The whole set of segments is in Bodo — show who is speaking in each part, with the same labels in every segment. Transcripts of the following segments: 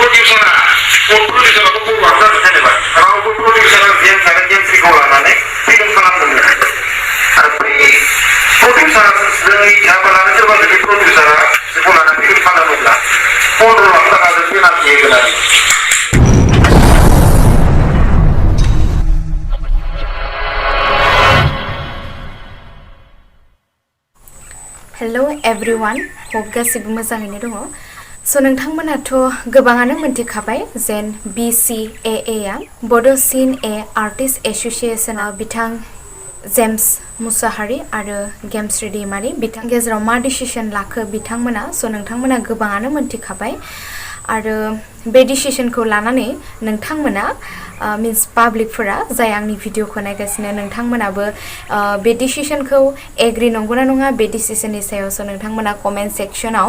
Speaker 1: प्रडिउसारा प्रडिउसाराथ' बर'आनो जागोन जेनेबा रावबो प्रडिउसारा जेम्स आरो जेम्सखौ लानानै फिल्म खालामदोंमोन आरो बै प्रडिउसारनि थाबालानो सोरबा जुदि प्रडिउसारा बेखौ लानानै फिल्म खालामोब्ला 15 लाख थाखाजों पेनाल्टि होगोन आरो
Speaker 2: Hello everyone, hope गासिबो मोजाङैनो दङ। So नोंथांमोनाथ' गोबाङानो मोनथिखाबाय जेन BCAA आ बड' सिन ए आर्टिस्ट एस'सिएशन आ बिथां जेम्स मुसाहारि आरो गेमस्रि दैमारि बिथां गेजेराव मा डिसिजन लाखो बिथांमोना स' नोंथांमोना गोबाङानो मोनथिखाबाय आरो बे डिसिजनखौ लानानै नोंथांमोना मीन्स पाब्लिकफोरा जाय आंनि भिडिअखौ नायगासिनो नोंथांमोनाबो बे डिसिजनखौ एग्री नंगौना नङा बे डिसिजननि सायाव स' नोंथांमोना कमेन्ट सेक्शनाव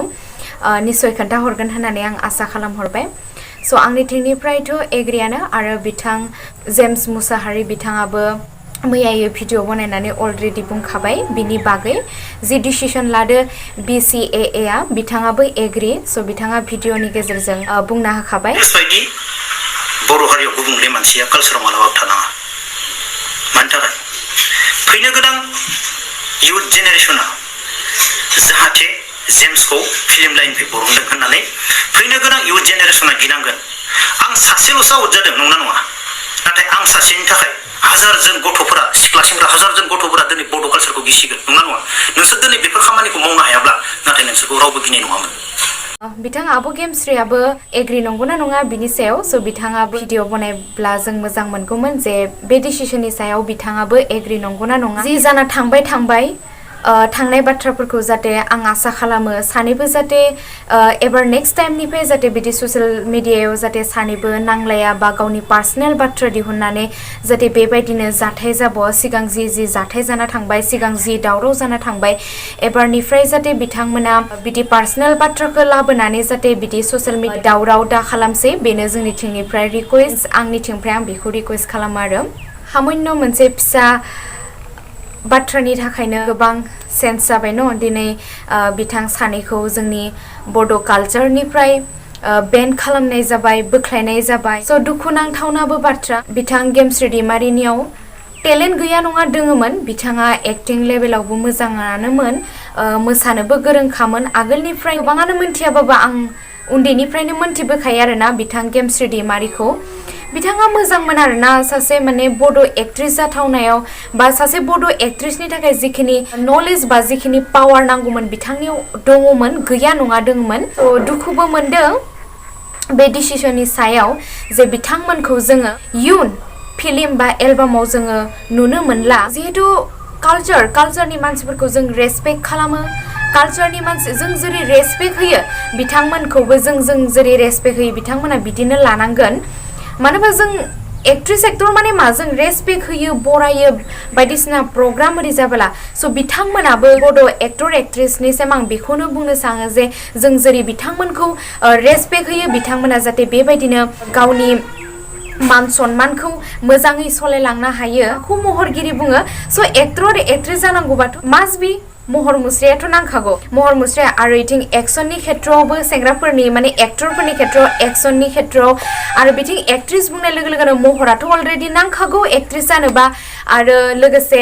Speaker 2: निश्चय खोन्थाहरगोन होननानै आं आसा खालामहरबाय स' आंनि थिंनिफ्रायथ' एग्रीयानो आरो बिथां जेम्स मुसाहारि बिथाङाबो मैयायो भिडिअ बनायनानै अलरेडि बुंखाबाय बिनि बागै जि डिसिजन लादो BCAA आ बिथाङाबो एग्री स' बिथाङा भिडिअनि गेजेरजों बुंना होखाबाय
Speaker 3: बेबायदि बर' हारियाव गुबुंले मानसिया कालचाराव मालाबाबो थानाङा मानि थाखाय फैनो गोनां इयुथ जेनेरेशना जाहाथे जेम्सखौ फिल्म लाइननिफ्राय बरनदों होननानै फैनो गोनां इयुथ जेनेरेशना गिनांगोन आं सासेल'सो आउट जादों नंना नङा नाथाय आं सासेनि थाखाय हाजारजन गथ'फोरा सिख्ला सेंग्रा हाजारजन गथ'फोरा दिनै बड' कालचारखौ गिसिगोन नंना नङा नोंसोर दिनै बेफोर खामानिखौ मावनो हायाब्ला नाथाय नोंसोरखौ रावबो गिनाय नङामोन
Speaker 2: बिथां आब' गेमस्रियाबो एग्री नंगौना नङा बिनि सायाव स' बिथाङा भिडिअ बनायब्ला जों मोजां मोनगौमोन जे बे डिसिजननि सायाव बिथाङाबो एग्री नंगौना नङा जि जाना थांबाय थांनाय बाथ्राफोरखौ जाहाथे आं आसा खालामो सानैबो जाहाथे एबार नेक्स्ट टाइमनिफ्राय जाहाथे बिदि ससियेल मिडियायाव जाहाथे सानैबो नांलाया बा गावनि पार्सनेल बाथ्रा दिहुननानै जाहाथे बेबायदिनो जाथाय जाबावा सिगां जि जाथाय जाना थांबाय सिगां जि दावराव जाना थांबाय एबारनिफ्राय जाहाथे बिथांमोना बिदि पार्सनेल बाथ्राखौ लाबोनानै जाहाथे बिदि ससियेल मिडिया दावराव दा खालामसै बेनो जोंनि थिंनिफ्राय रिक्वेस्ट आंनि थिंनिफ्राय आं बेखौ रिक्वेस्ट खालामो आरो सामान्य मोनसे फिसा बाथ्रानि थाखायनो गोबां सेन्स जाबाय न दिनै बिथां सानैखौ जोंनि बड' कालचारनिफ्राय बेन खालामनाय जाबाय बोख्लायनाय जाबाय स' दुखुनांथावनाबो बाथ्रा बिथां गेमस्रि दैमारिनियाव टेलेन्ट गैया नङा दोङोमोन बिथाङा एक्टिं लेभेलावबो मोजाङानोमोन मोसानोबो गोरोंखामोन आगोलनिफ्राय गोबाङानो मोनथियाबाबो आं उन्दैनिफ्रायनो मोनथिबोखायो आरोना बिथां गेमस्रि दैमारिखौ बिथाङा मोजांमोन आरोना सासे माने बड' एक्ट्रेस जाथावनायाव बा सासे बड' एक्ट्रेसनि थाखाय जिखिनि नलेज बा जिखिनि पावार नांगौमोन बिथांनियाव दङमोन गैया नङा दङमोन थ' दुखुबो मोनदों बे डिसिजननि सायाव जे बिथांमोनखौ जोङो इयुन फिल्म बा एलबामाव जोङो नुनो मोनला जिहेतु कालचारनि मानसिफोरखौ जों रेसपेक्ट खालामो कालचारनि मानसि जों जेरै रेसपेक्ट होयो बिथांमोनखौबो जों जेरै रेसपेक्ट होयो बिथांमोना बिदिनो लानांगोन मानो होनबा जों एक्ट्रेस एक्टर माने मा जों रेसपेक्ट होयो बरायो बायदिसिना प्रग्राम ओरै जाबोला स' बिथांमोनाबो बड' एक्टर एक्ट्रेसनिसिम आं बेखौनो बुंनो सानो जे जों जेरै बिथांमोनखौ रेसपेक्ट होयो बिथांमोना जाहाथे बेबायदिनो गावनि मान सन्मानखौ मोजाङै सलायलांनो हायो खौ महरगिरि बुङो स' एक्टर आरो एक्ट्रेस जानांगौबाथ' मास्ट बि महर मुस्रियाथ' नांखागौ महर मुस्रिया आरो इथिं एक्सननि खेत्रआवबो सेंग्राफोरनि माने एक्टरफोरनि खेत्रआव एक्सननि खेत्रआव आरो बिथिं एक्ट्रेस बुंनाय लोगो लोगोनो महराथ' अलरेडि नांखागौ एक्ट्रेस जानोबा आरो लोगोसे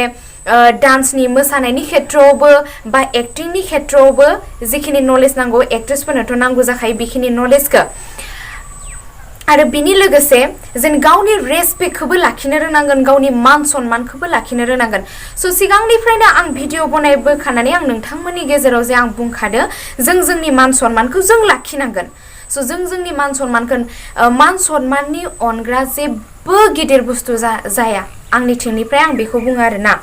Speaker 2: डान्सनि मोसानायनि खेत्रआवबो बा एक्टिंनि खेत्रआवबो जिखिनि नलेज नांगौ एक्ट्रेसफोरनोथ' नांगौ जाखायो बेखिनि नलेजखौ आरो बिनि लोगोसे जों गावनि रेसपेक्टखौबो लाखिनो रोंनांगोन गावनि मान सन्मानखौबो लाखिनो रोंनांगोन स' सिगांनिफ्रायनो आं भिडिअ बनायबोखानानै आं नोंथांमोननि गेजेराव जे आं बुंखादो जों जोंनि मान सन्मानखौ जों लाखिनांगोन स' जों जोंनि मान सन्माननि अनगा जेबो गिदिर बुस्थु जाया आंनि थिंनिफ्राय आं बेखौ बुङो आरोना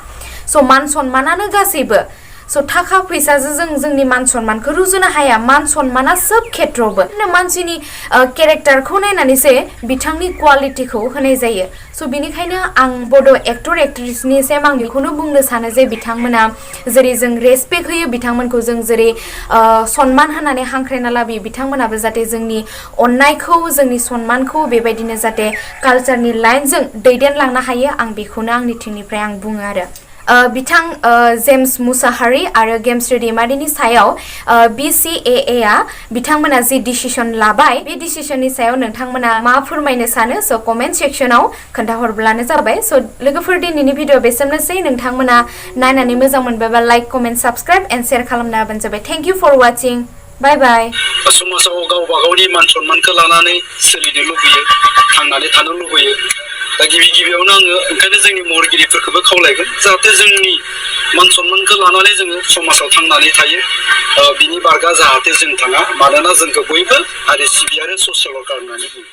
Speaker 2: स' मान सन्मानानो गासैबो स' थाखा फैसाजों जों जोंनि मान सन्मानखौ रुजुनो हाया मान सन्माना सोब खेत्रआवबो मानसिनि केरेक्टारखौ नायनानैसो बिथांनि क्वालिटिखौ होनाय जायो स' बिनिखायनो आं बड' एक्टर एक्ट्रेसनिसिम आं बेखौनो बुंनो सानो जे बिथांमोना जेरै जों रेसपेक्ट होयो बिथांमोनखौ जों जेरै सन्मान होनानै हांख्रायना लाबोयो बिथांमोनाबो जाहाथे जोंनि अननायखौ जोंनि सन्मानखौ बेबायदिनो जाहाथे कालचारनि लाइनजों दैदेनलांनो हायो आं बेखौनो आंनि थिंनिफ्राय आं बुङो बिथां जेम्स मुसाहारि आरो गेमस्रि दैमारिनि सायाव BCAA आ बिथांमोना जि डिसिसन लाबाय बे डिसिसननि सायाव नोंथांमोना मा फोरमायनो सानो स' कमेन्ट सेक्सनाव खोन्थाहरब्लानो जाबाय स' लोगोफोर दिनैनि भिडिअ बेसेनोसै नोंथांमोना नायनानै मोजां मोनबायबा like comment subscribe and share खालामनो हाबानो जाबाय थेंक इउ फर वाचिं बाय बाय
Speaker 4: समाजाव गावबा गावनि मान सन्मानखौ लानानै सोलिनो लुबैयो थांनानै थानो लुबैयो दा गिबियावनो आङो ओंखायनो जोंनि महरगिरिफोरखौबो खावलायगोन जाहाथे जोंनि मान सन्मानखौ लानानै जोङो समाजाव थांनानै थायो बिनि बारगा जाहाथे जों थाङा मानोना जोंखौ बयबो आरो सिबियारि ससियेल वर्कार होननानै बुङो